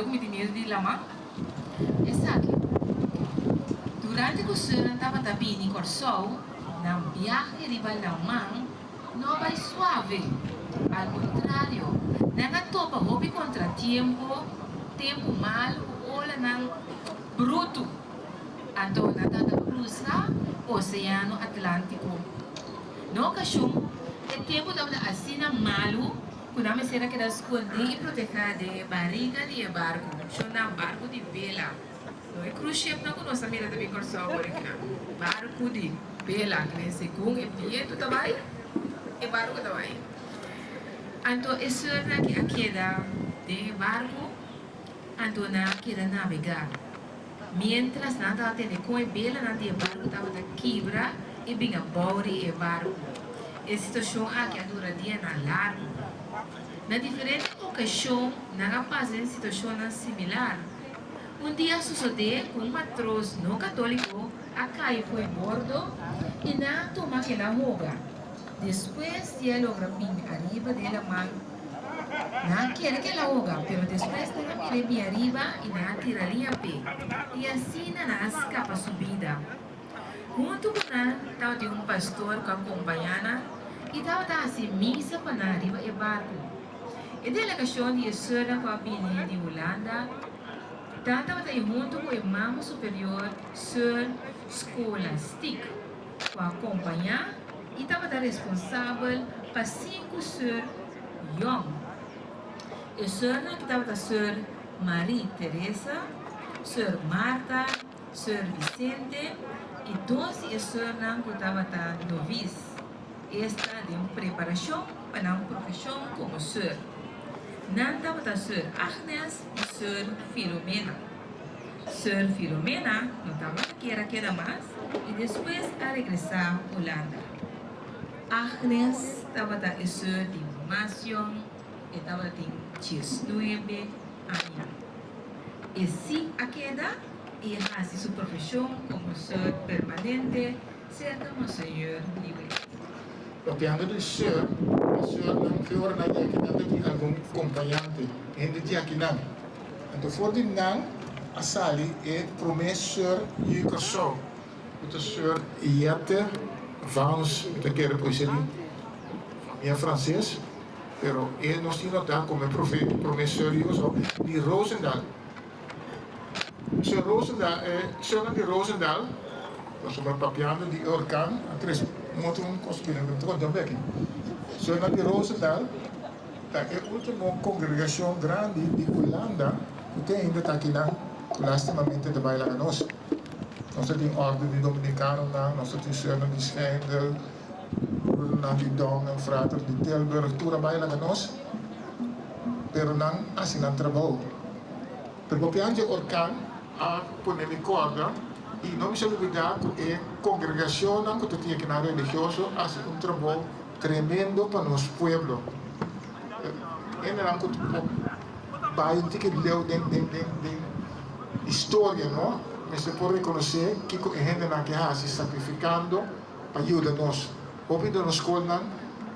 Ku mi tin miedu di laman? Esaki. Durante ku Søren tabata bini Kòrsou, nan biahe riba laman no a bai suave. Al kontrario, nan a topa hopi kontratiempo, tempu malu ku olanan brutu. Anto nan tabata krusa Oseano Atlántiko. Na okashon, e tempu tabata asina malu Ku nan mester a keda skondí i protehá den e bariga di e barku, shonnan barku di bela. No e cruise shipnan ku nos a mira ta bin Kòrsou awor aki nan. Barku di bela, kende segun e bientu ta bai, e barku ta bai. Anto e sùrnan aki a keda den e barku, anto nan a keda nabegá. Miéntras nan tabata tende kon e belanan di e barku tabata kibra i bin abou di e barku. E situashon aki a dura dianan largu. Na diferente okashon nan a pasa den situashonnan similar. Un dia a sosodé ku un matros no katóliko a kai fo'i bordo i nan a tuma kila hoga. Despues di a logra bin ariba den laman, nan a kere ke el a hoga, pero despues nan a mir'é bin ariba i nan a tira liña p'e, i asina nan a skapa su bida. Huntu ku nan tabatin un pastor ku a kompañá nan i tabata hasi misa pa nan riba e barku. E delegashon di e sùrnan ku a bini di Hulanda ta tabata ei huntu ku e mama superior, Sùr Scholastique. Ku a kompañá i tabata responsabel pa sinku sùr yòn. E sùrnan ki tabata sùr Marie Teresa, sùr Marta, sùr Vicente i dos di e sùrnan ku tabata novis, esta den preparashon pa nan profeshon komo sùr. Nan tabata sùr Agnes i sùr Filomena. Sir Filomena no tabata kier a keda mas i despues a regresá Hulanda. Agnes tabata e sir di mas yòn, e tabatin diesnuebe aña. E sí a keda i a hasi su profeshon komo sir permanente serka Monseigneur Libret. Papiando di sir, e sirnan fe ora nan di akinan ta tin algun kompañante, hende di akinan. Anto for di nan a sali e promé Sir yu Kòrsou, ku ta Sir Jette Vans, mi ta kere ku esei di famia franses, pero e nos tin notá komo e promé Sir yu Kòrsou di Roosendaal. Sir Roosendaal, e sirnan di Roosendaal, pasobra papiando di e orkan a trese un otro kos bira, mi ta konta un beki. Sirnan di Roosendaal. Ta e ultimo congregacion grandi di Hulanda cu te ainda ta akinan, cu lastimamente ta bay laga nos. Nos ta tin orde di Dominicanonan, nos ta tin Zuurnan di Schijndel, Broedernan di Dongen, Frater di Tilburg, tur a bay laga nos, pero nan haci nan trabou. Pero papian dje orkan a pone mi corda y no mi sa lubida cu e congregacionnan cu ta tin akinan religioso haci un trabou Tremendo pa nos pueblo. Hendenan ku por bai un tiki leu den den den den historia no mester por rekonosé kiko e hendenan ke hasi sakrifikando pa yuda nos. Hopi di nos skolnan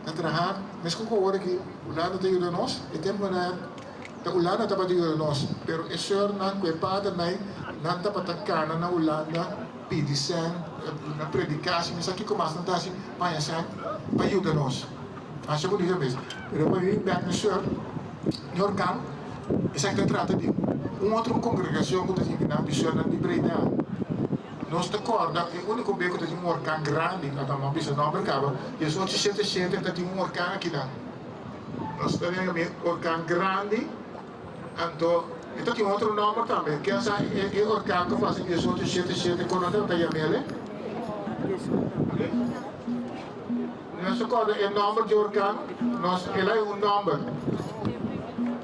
ta traha meskos ku awor aki Hulanda ta yuda nos e temponan ta Hulanda tabata yuda nos pero e sùrnan ku e padernan nan tabata kana na Hulanda pidi sèn, na prediká, si mi sa kiko mas nan ta hasi, paña sèn pa yuda nos. Masha bunita mes. Pero pa mi bèk na sùr, den orkan, esaki ta trata di un otro kongregashon ku ta sinti nan di sùrnan di Breda. Nos ta kòrda e úniko bes ku ta tin un orkan grandi, ata mi a bisa nòmber kaba, diesocho shete shete ta tin un orkan akinan. Nos ta den orkan grandi. Anto e ta tin otro nomber tambe. Ken sa e orkan ku pasa diesocho shete shete kon nan tabata yam'el e? Nos ta korda e nomber di orkan? Nos el a un nomber.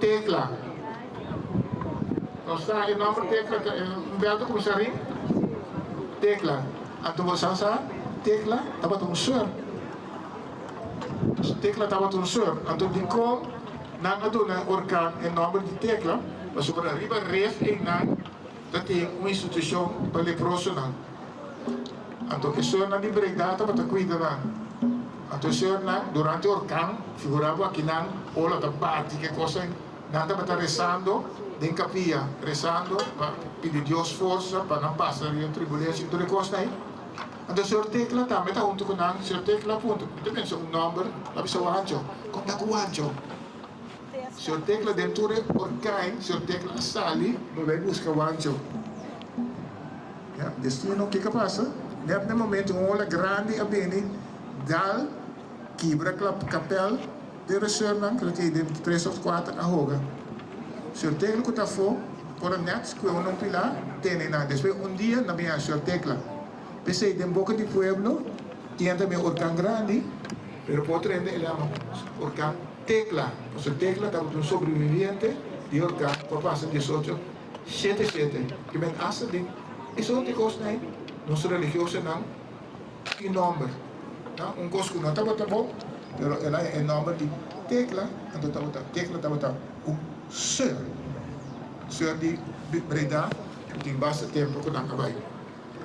Tekla. Nos sa e nomber Tekla ta Humberto kuminsá rin? Tekla. Anto bo sa sa Tekla tabata un sùr. Tekla tabata un sùr. Anto dikon Nan a duna e orkan e nòmber di Tekla pasobra riba ref einan ta tin un institushon pa leprosonan. Anto e sùrnan di Breda tabata kuida nan. Anto e sùrnan durante orkan, figurá bo akinan ola ta bati ke kos ei, nan tabata resando. Den kapia, resando pa pidi Dios forsa pa nan pasa riba tribulation tur e kosnan ei. Anto Sor Tecla tambe ta huntu ku nan. Sor Tecla a puntra, Mi ta pensa un nòmber, a bisa Wancho. Kon ta ku Wancho? Sor Tecla den tur e orkain, Sor Tecla a sali pa bai buska Wancho. Ya, destino, kiko a pasa? Nèt na e momento un ola grandi a bini dal kibra kapèl den reseurnan, creo ke den tres òf kuater a hoga. Sor Tecla ku ta afó por a nèt skue un pilá tene nan. Despues un dia nan bin haña Sor Tecla. P'esei den boka di pueblo tin tambe orkan grandi, pero por otro hende e yama orkan Tecla, pasobra Tecla tabata un sobreviviente di orkan ku a pasa diesocho shete shete. Ke men asta den e sorti kosnan ei nos religiosonan tin nòmber. Un kos ku no tabata bon, pero el a haña e nòmber di Tecla, anto tabata Tecla tabata un seur, seur di Breda ku tin basta tempu ku nan a bai.